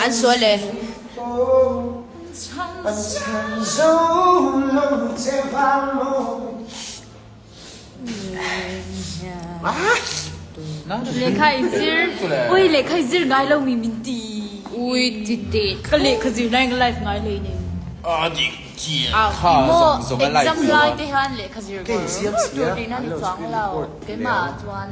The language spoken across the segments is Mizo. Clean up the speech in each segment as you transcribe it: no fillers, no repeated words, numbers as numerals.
An sual e. Lehkha i zir ui lehkha i zir ngai lo mi min ti. Ui ti te. Ka lehkha zir lai ka life ngai hlei nei. A dik chiah kha zawng zawng a life Exam lai te hian lehkha zir tur tur tihna ni chuang lo keimah ah chuan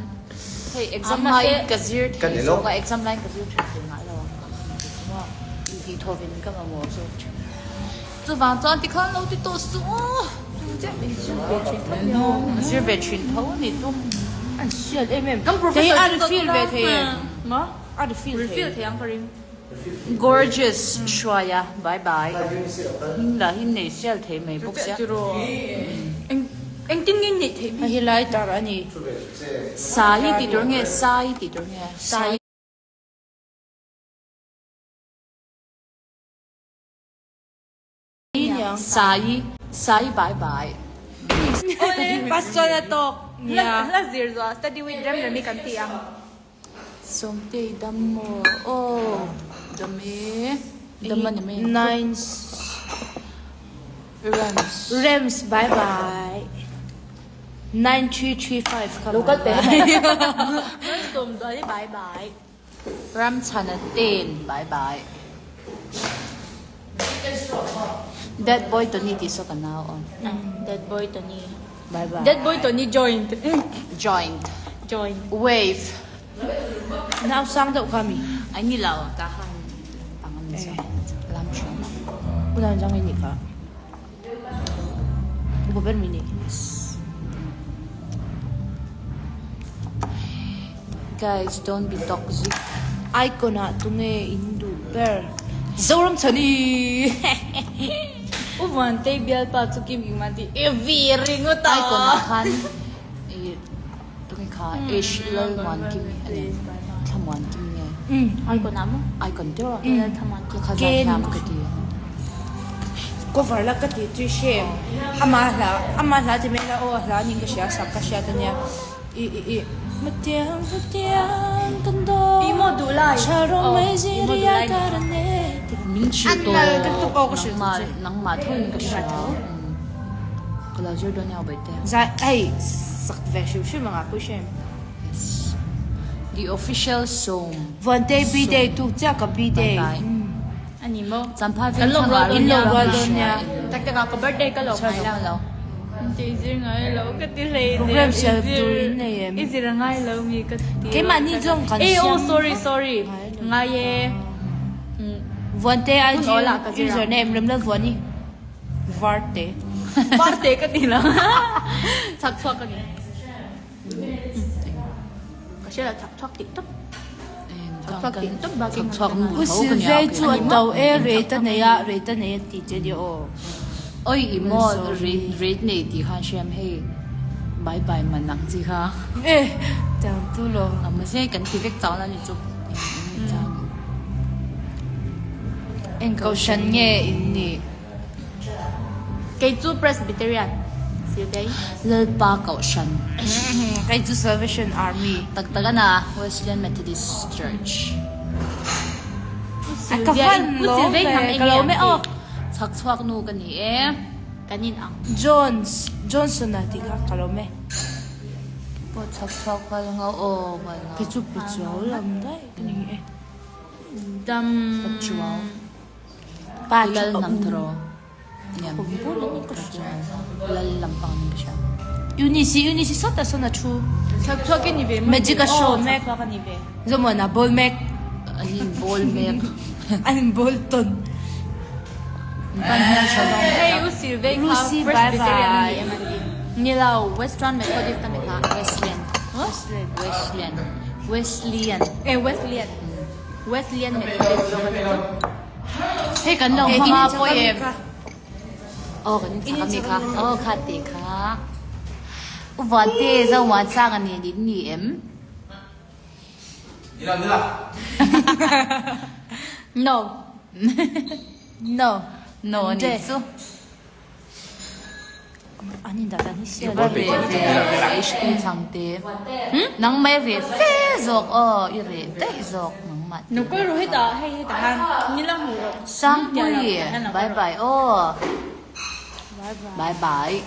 hei exam lai ka zir thei zawk a exam lai ka zir tha thei ngai lo ang tih thawvin ka mamawh zawk thin. Chuvang chuan tikhan lo ti tawh suh aw. Zir ve thin tho a nih chu. An hriat em em. Kan professor An refill ve thei em? Maw? A refill thei. Refill thei ang ka ring. Gorgeous Hruaia bye bye. Him lah hi nei sial thei mai bawk sia. Engtin nge neih theih bik? Hei hi lighter a ni. Sai tih tur nge sai tih tur nge? Sai. Sai Sai bye bye. Pastor a tawk nia. Hla zir zuah study with rem remi kan ti ang. Sawmtei dam maw aw dam e dam a ni mai ang chu. Nines. Rems. Rems bye bye. 9335 kha bye bye. Sawmzuali bye bye. Ramchhana ten bye bye. That boy Tony tih saw ka nau aw. That boy Tony. Bye bye. That boy Tony joined. Joined. Joined. Wave. Nau sang deuh kha mi. Ai ni lo ta han pang an ni saw. Lam thin. Unau jang i ni kha. Upa ber mi ni. Guys don't be toxic. Icon ah tunge in duh ber. Zoram chhani. U Vantei bialpa chu Kim Kim an ti e vi ringawt a. Icon ah khan i tunge kha H Lalmuan Kimi a ni Thlamuan Kimi nge. Icon ah maw? Icon tiraw? Lalthlamuan Kimi. Kha zai thiam ka ti. Cover la ka ti tui hre ama hla ama hla ti mai ila aw a hla niin ka hria sak ka hriat ania i i i Matiang matiang kan dawn I maw duh lai tha rawh mai I maw duh ziria lai ka ra ne Min hrilh An lal ka tuk aw ka hrilh nangmah che. nangmah tho in ka hria ka lo zir dawn nia Bawihtei. Zai hei sak ve hrim hrim anga pui hrem. Yes the official song. Vantei B day tuk chiah ka B day. Bye bye. A ni maw? Champhai Kan veng lawm thlang rual ah dawn ram nia. ram rual dawn nia. Tak tak ah ka birthday ka lawm ngai lo. Inchei zir ngai lo ka ti hlei nem. Program siam tur in nei em? I zir a ngai lo mi ka ti. Keimahni zawng kan Eh oh siam sorry sorry. Ngai e. Vuante IG Hun awl ah ka zir ang. username Remlal Vuani Varte. Varte ka ti lo. Chak chhuak ka ni. Ka hria lo chak chhuak tih tawp. Chak chhuak tih tawp bakin Chak chhuak nu U tho ka nia Silve chu a to e rate a nei a rate a nei a ti che nia aw. Oi i maw rate rate nei tih khan hriam hei bye bye man ang chi kha. E tiang tu lo. A mahse kan ti vek chau na ni chu. Eng kohhran nge in nih? Kei chu Presbyterian Silvei. Lalpa Kohhran. Kei chu Salvation Army. Tak tak a na Wesleyan Methodist Church. A ka van lawm ve ka lo me aw. Chhak chhuak nu ka ni e. Kan in ang. Jones Johnson a tih kha ka lo me. Pawh chhak chhuak nghal ngau aw nghal ngau. Kei chu Pachuau lam daih ka ni e. Dam. Pachuau. Pa Lal chu a nam u. tharaw niam lal lampang ning ka hria. Eunice Eunice sawtah sawn a thu. Chhak chhuak i ni ve maw? Magic a show mek. Chhak chhuak a ni ve. Zomuana bawl mek. An in bawl mek. An in bawl tawn. Van hmel tha hlawm Hei u Sirvei kha Lucy bye Presbyterian a ni bye. em an ti. Ni lo Western Methodist a mi kha Wesleyan. Wesleyan. Wesleyan. Eh Wesleyan. Wesleyan Methodist zawk a ni chu. Hei kan lo hmang a pawi em? Aw kan in chak a mi kha. Aw kha te kha. U Vante Zomuan sang a nen in ni em? Nila nila. No. No. No a ni chu. An in dah dan hi sial Ball pe Reh ve HT changte. Nangmah i reh fe zawk aw, i reh daih zawk nangmah te. Nukul ru hetah hei hetah han nila hmuh rawh. Sangpui, bye bye aw. Bye bye.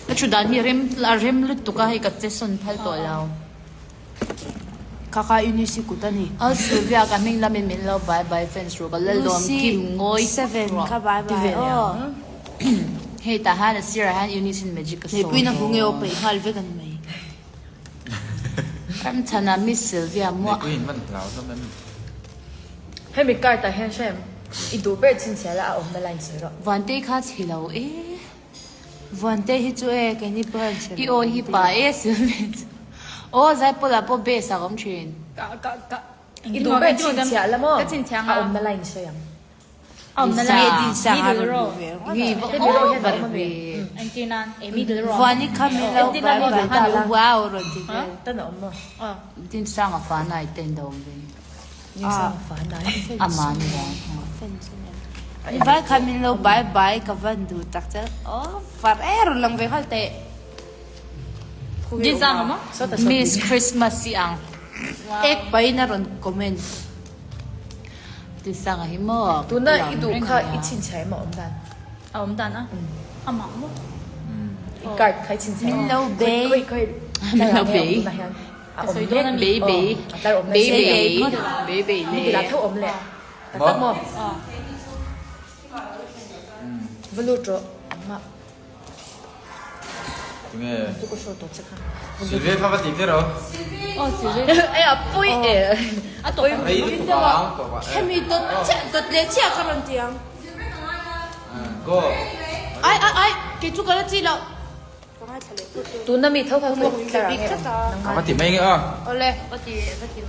Ka thu dan hi rem a rem lutuk a hei ka che sawn phal tawh lo. Kha kha Eunice kut a ni. Aw Sylvia ka hming lamin min lo bye bye fans ru ka Laldawm Kim ngawi Lucy kha bye bye aw. Hei tah hian a sirah hian Eunice in magic a sawi Neipuiin a hmu nge aw peih nghal vek a ni mai. Ramchhana Miss Sylvia muah. Neipuiin man hlau hlawm em? Hemi card ah hian hrem i duh ber chhinchhiah la a awmna line sawi rawh. Vantei kha chhe lo e. Vante hi chu e keini pawh hian chhe I aw hi pa e Sylvia chu. Aw Zaipawl ah pawh bass a awm thin. Ka ka ka I duh ber chhinchhiah la maw? A awmna line sawi ang. Lisa. Dinsanga fanai ten dawm ve. Ama ni lo. Vai kha min lo bye bye ka van duh tak che aw far e rawn lang ve nghal teh. Miss Christmas i ang. Ek pahin a rawn comment. Tisanga hi maw? Tuna i duh kha i chhinchhiah em a awm dan? A awm dan a? Amah maw? I card kha i chhinchhiah em? Min lo bei. Khawi khawi Min lo bei. Tunah hian a awm mek. Bei bei. A tlar awm Bei bei. Bei bei le. Middle ah tho awm leh. Tak tak maw? Va lut rawh. Amah. Tunge? Chu ka show tawh che kha. Sylvia kha va ti tir aw. Aw Sylvia. Ai a pui e. A tawp. Rei lutuk ang tawp ah. Hemi dawt chiah dawt leh chiah ka rawn ti ang. Go. Ai ai ai kei chu ka la chi loh. Ka ngaithla leh phawt dawn. Tuna mi tho kha khawi tlar ang e. Ka va ti mai nge aw. Awle. Va ti va ti.